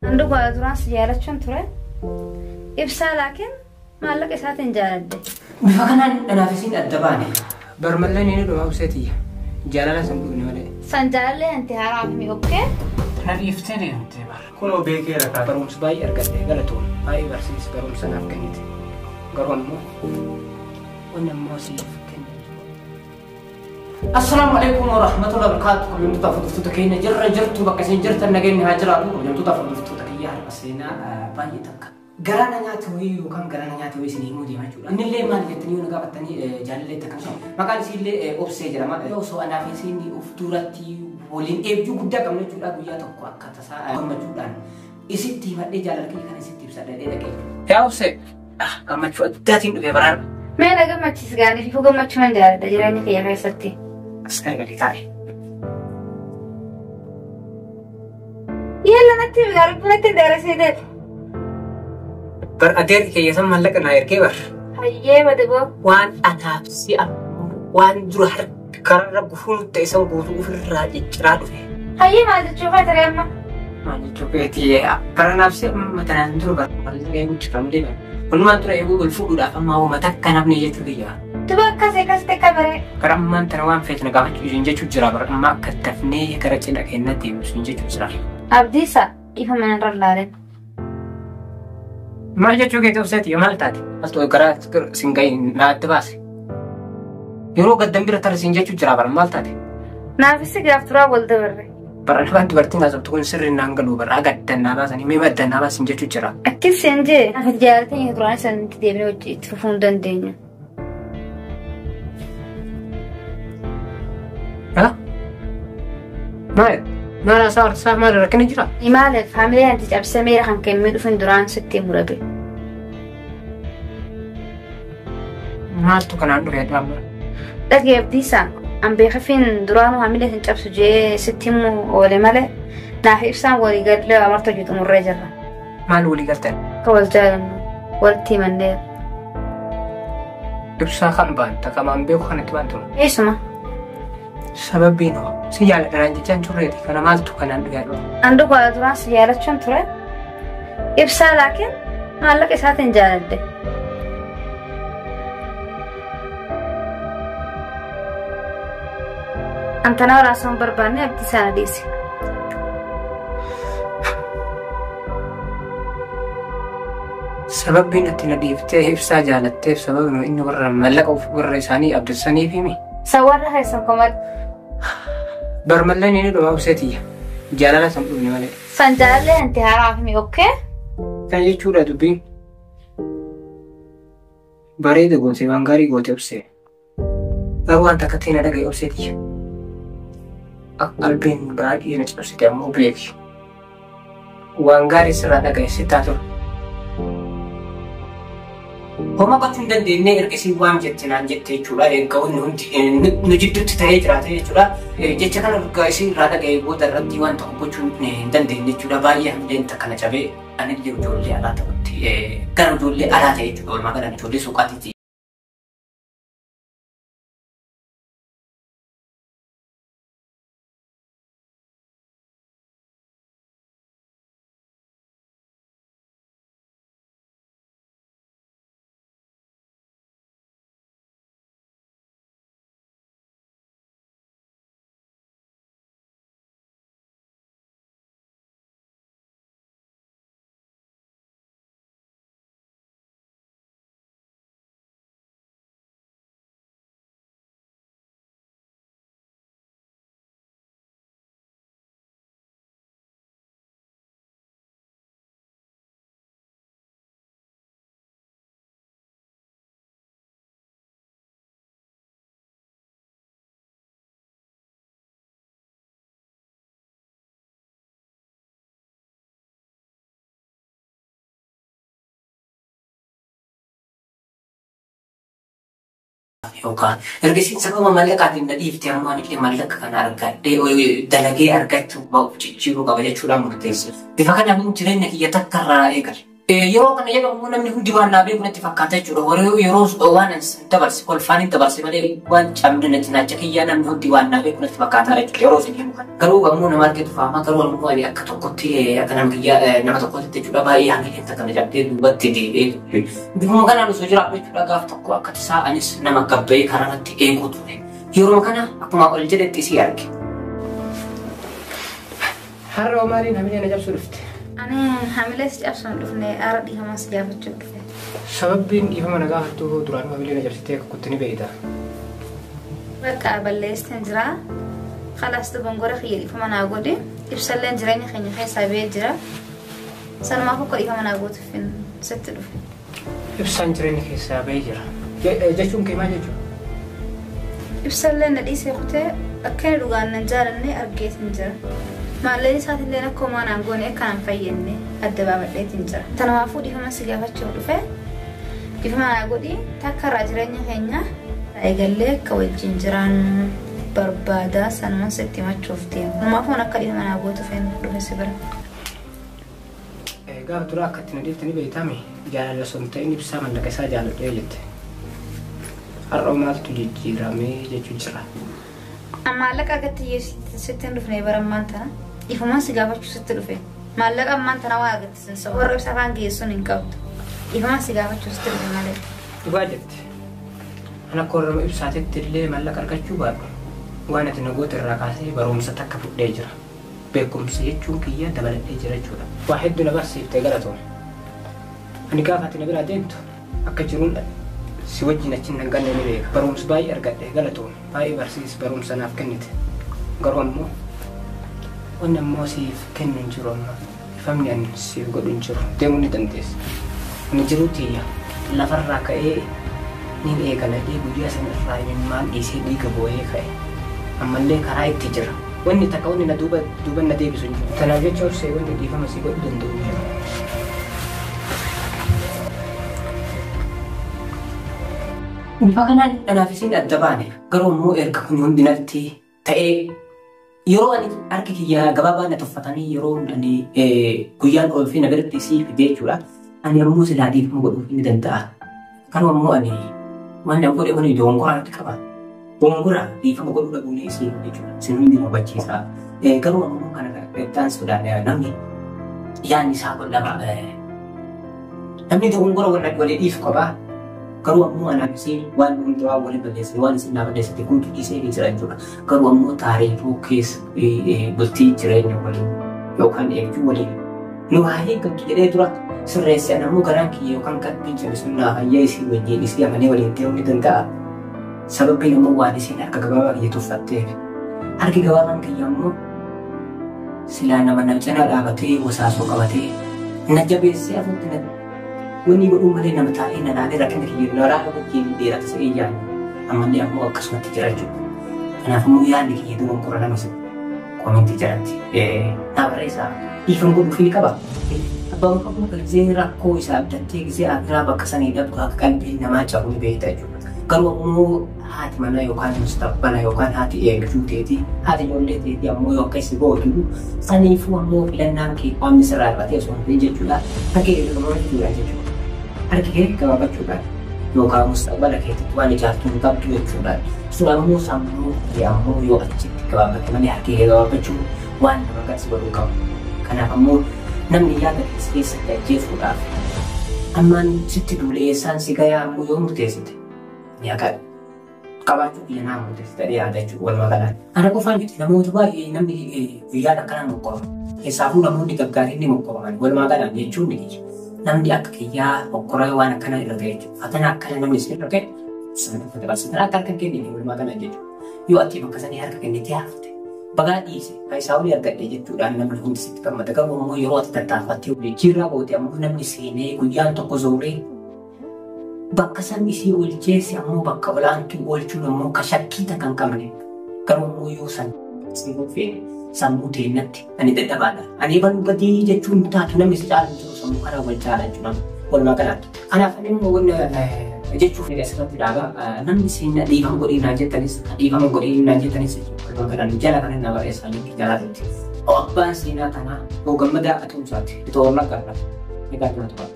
Dhugaa duraan si jaalachuun ture. Ibsaa laakiin maallaqa isaatiin jaaladde. Bifa kanaan dhanaaf isiin adda baane. Barmallee ni dhuma obseetiyya. Jaalala san dhugni malee. San jaalallee anti haaraa fi okkee. Na dhiiftee deemtee bara. Kunoo beekeera kaa barumsa baay'ee argadhe galatoon baay'ee barsiis barumsa naaf kennite. Garuu ammoo wanni ammoo siif kenne. Assalaamu alaikum warahmatullahi wabarakatuh. Kabajamtoota hordoftoota keenya jirra jirtu bakka isin jirtan nageenyi haa jiraatu. Kabajamtoota hordoftoota kiyya har'a seenaa baay'ee takka. Garaa na nyaate wayii yookaan garaa na nyaate wayii isin himuu deemaa jechuudha. Innillee maal jettanii yoo na gaafattanii jaalallee takka hin Maqaan isiillee Obsee jedhama. Osoo anaa fi isiin of duratti waliin eebjuu guddaa qabna jechuudha. Guyyaa tokko akka tasaa gammachuudhaan isitti himadhee jaalala kiyya kana isitti ibsadha dhaqee jechuudha. Yaa Obsee gammachuu addaatiin dhufee baraara. Mee na gammachiis gaarii fi gammachuu man jaaladha jireenya kiyya keessatti. As garagalee taa'e. Yalla natti gaarii natti dheeressite. Bar adeerri keeyyasan maallaqa naa ergee bar. Hayyee bade boo. Waan anaaf si waan dura harkarra gufuun ta'e san guutuu ofirraa cicciraa dhufe. Hayyee maal jechuu faa ture amma? Maal jechuu keetii bara naaf si amma tanaan dura bara maallaqa eeguu jira malee bara. Walumaan dura eeguu wal fuudhuudhaaf amma hooma takka namni jechuu kiyya. Duba akkasii akkasitti akka baree. Gara ammaan tana waan feetu na gaafachuu isin jechuu jira bara amma akka dafnee gara cidha keenyatti deemnu isin jechuu jira. Abdiisa ifa mana irra laalen. Maal jechuu keetii obseeti maal taate? Maaltu gara sin gahin naatti baase? Yeroo gaddan bira tara sin jechuu jira bara maal taate? Naafis gaaf turaa wal dabarre. Bara waan dubartiin haasoftu kun sirri naan galu bara gaddan naa baasanii mee maddan naa baasin jechuu jira. Akkas siin jee naaf jaalatanii duraan isaan itti deebinee hojii itti fufuu hin dandeenyu. Maal? Maal haasaa horsiisaa maal rakkina jira? Maaliif haamilee anti cabsee miira kan kennee dhufin duraan sitti murabe. Maaltu kanaan dhufe amma? Dhagee Abdiisaa an beekafiin duraanuu haamilee sin cabsu jee sitti himuu oole malee naaf ibsaan walii galee amarta hojii xumurree jirra. Maal walii galtan? Akka wal jaalannu walitti himanneera. Ibsaa kan baanta kamaan beeku kanatti baantu. Eessuma. Sababbiin hoo si jaaladha jechaan turreeti kana maaltu kanaan dhufe dhufe? An dhugaa duraan si jaalachuun ture. Ibsaa laakiin maallaqa isaatiin jaaladde. An tana waraasuu hin barbaanne Abdiisaa na dhiisi. Sababbiin ati na dhiiftee ibsaa jaalatteef sababni inni warra maallaqa of warra isaanii abdatsaniif himi. San warra keessan komadhu. Barmallee ni dhuma obseetiyya. Jaalala san dhumne malee. San jaalallee anti haaraa fi okkee. Kan jechuudha dubbiin. Bareeda goote waan gaarii goote obsee. Garuu waan takka ta'e na dhagaye obseetiyya. Akka qalbiin baay'ee na cabsite ammoo beeki. Waan gaarii sirraa dhagaye sittaa ture. Homaa gochuu hin dandeenye erga isiin waan jette naan jette jechuudha. Erga wanni hundi nu jidduutti ta'ee jiraate jechuudha. Jecha kana erga isiin irraa dhaga'e booda irratti waan tokko gochuu hin dandeenye jechuudha. Baay'ee hamileen takka na cabee ani illee ijoollee alaa ta'utti gara ijoollee alaa ta'e jechuudha. Walumaa galaan ijoollee suuqaatiiti. Yookaan ergasiin sababa maallaqaatiin na dhiifte ammoo ani illee maallaqa kana argadhee dalagee argachuu ba'uuf jijjiiruu qaba jechuudhaan murteesse. Bifa kanaan jireenya kiyya takka irraa eegale. Yeroo kana jedhamu namni hundi waan naa beeku natti fakkaata jechuudha. Yeroo waan dabarse kolfaan hin dabarse malee waan cabna cinaacha kiyyaa namni hundi waan naa beeku natti fakkaata jechuudha. Yeroo isin himu kana. Garuu ammoo nama argetu faama garuu ammoo ani akka tokkotti akka nama kiyyaa nama tokkotti jechuudha baay'ee hamileen takka na cabdee duubatti deebi'ee. Bifuma kanaan osoo jiraadhu jechuudha gaaf tokko akka tasaa anis nama gabbayee karaa irratti eeguu ture. Yeroo kana akkuma ol jedhetti isii arge. Har'a maaliin hamilee na cabsuu dhufte? Ani hamilee si cabsuun dhufne aara dhiifama si gaafachuu dhufe. Sababbiin dhiifama na gaafattu duraan hamilee na cabsitee akka kutti ni beekta. Bakka balleessiteen jira. Khalaas dogongora kiyya dhiifama naa godhe. Ibsalleen jireenya keenya keessaa ba'ee jira. Sanumaaf akka dhiifama naa gootuuf sitti dhufe. Ibsaan jireenya keessaa ba'ee jira. Jechuun kee maal jechuudha? Ibsalleen na dhiisee kutee akka inni dhugaan nan jaalanne argeetiin jira. Maalleen isaatillee akka homaa naan goone akka naan fayyadne adda baafadheetiin jira. Tanumaafuu dhiifama si gaafachuu dhufe. Dhiifama naa godhi takka irraa jireenya keenya eegallee akka wajjin jiraannu barbaada sanumaan sitti himachuuf deema. Tanumaafuu akka dhiifama naa gootuuf dhufe si bira. Gaafa dura akka itti na dhiifte ni beektami jaalala osoo hin ta'in ibsaa mallaqa isaa jaaladhee jette. Har'a maaltu jijjiiramee jechuu jira. Maallaqa argatti sitti hin dhufne bara ammaan tana. Dhiifamaan si gaafachuu sitti dhufe. Maallaqa ammaan tana waa argatti sin soba. Warra ibsa afaan geessuun hin qabdu. Dhiifamaan si gaafachuu sitti dhufe malee. Dhugaa jette. Ani akka warra ibsaatitti illee maallaqa argachuu baadhu. Waan ati na goote irraa kaasee barumsa takka fudhee jira. Beekumsa jechuun kiyya dabaladhee jira jechuudha. Waa hedduu na barsiiftee galatoome. Ani gaafa ati na biraa deemtu akka jiruun si wajjin achi hin hanqanne ni beeka. Barumsa baay'ee argadhe galatoome. Baay'ee barsiis barumsa naaf kennite. Garuu ammoo wanni ammoo siif kennu hin jiru amma. Ifamni ani siif godhu hin jiru. Deemuu ni dandeessa. Ani jiruu tiyya lafarraa ka'ee niin eegala jedhee guyyaa sana irraa imimmaan dhiisee dhiiga boo'ee ka'e. Ammallee karaa itti jira. Wanni takka wanni na duuba duuba na deebisu hin jiru. Tanaaf jecha obsee wanni dhiifama si godhuu danda'u hin jiru. Bifa kanaan anaaf isiin adda baane garuu immoo erga kun hundi natti ta'ee yeroo ani harki kiyya gabaabaa na tuffatanii yeroo ani guyyaan oolfii na biratti isii fidee jechuudha. Ani ammoo silaa dhiifama godhuuf ni danda'a. Garuu ammoo ani waan na godhe kun dogongoraa natti qaba. Dogongora dhiifama godhuu dhabuun isii jechuudha. Isin hundi nu hubachiisa. Garuu ammoo kana itti sodaadha namni yaadni isaa kun lama namni dogongora walii dhiisu qaba. Garuu ammoo anaaf isiin waan hundumaa waliin balleessite waan isin naa balleessite guutuu dhiisee ni jira jechuudha. Garuu ammoo taariifuu keessa bultii jireenya waliin yookaan eegduu waliin nu haa eeggamtu jedhee dura sirreesse ana ammoo garaan kiyya yookaan qalbiin cabe sun naa fayyaa isii wajjin isii amanee waliin deemuu ni danda'a. Sababbiin ammoo waan isiin harka gabaabaa kiyya tuffatteef. Harki gabaabaan kiyya ammoo silaa nama na cinaa dhaabatee wasaasoo qabatee na jabeessee afuutti na wanni godhuu malee nama taa'ee na laalee rakkina kiyya na raala wajjin dheerata sa'ee yaadne ammallee ammoo akkasumatti jira jechuudha. Kanaaf immoo yaadni kiyya dogongora nama isa kominti jalatti naa barreessaa dhiifama godhuufii ni qaba. Abbaan qabu gisee rakkoo isaa abdattee gisee akiraa bakka sanii dhabdu akka qalbiin namaa cabu ni beekta jechuudha. Garuu ammoo haati manaa yookaan mustaqbala yookaan haati eegduu teeti haati ijoollee teeti ammoo yoo akka isi gootu saniifuu ammoo filannaan kee qaamni sirraa irratee osoo hin ta'in jechuudha. Harki kee gabaabachuudhaan jechuudha. Harki kee gabaabachuudhaan yookaan mustaqbala keetitti waan ijaartuu hin qabdu jechuudha. Sun ammoo sammuu kee ammoo yoo achitti gabaabbate malee harki kee gabaabachuun waan nama garsi godhuu qabu. Kanaaf ammoo namni yaada keessa keessatti ajjeesuudhaaf ammaan sitti duulee eessaan si gayaa ammoo yoo murteessite ni akka qabaachuu biyya naa murteessite yaada jechuudha walumaa galaan. Ana qofaan miti namoota baay'ee namni guyyaan akkanaa mokkoofa. Keessaafuu namoonni gaggaariin ni mokkoofaman walumaa galaan jechuun ni kiyya. Namni akka kiyyaa mokkoraa waan akkanaa irra ga'e jechuudha. Fatana akkana namni isin irra ga'e sana uffata barsiisan akka harka kennine walumaa galaan jechuudha. Yoo ati bakka sanii harka kennitee hafte bagaa dhiise faayisaa olii argadhe jechuudhaan namni hundi sitti gammada. Garuu ammoo yeroo ati tattaaffattee jijjiirraa goote ammoo namni seenee guyyaan tokko zooree bakka san isii oolcheessi ammoo bakka olaantuu oolchuun ammoo ka shakkii takka hin qabne. Garuu ammoo yoo san feene sammuu teennatti ani dadhabaadha. Ani baluu gadii jechuun taatu namni si caalu jiru sammuu kanaa wal caala jechuudha. Walumaa galaatti. Kanaaf ani immoo wanna jechuuf asirratti dhaaba namni seenaa dhiifama godhee naan jettanis dhiifama godhee naan jettanis walumaa galaan jala kana na barreessaa linkii jalaatti. Abbaan seenaa tanaa hoo gammadaa atuumsaati. Itoo warra garra. Egaa kana tura.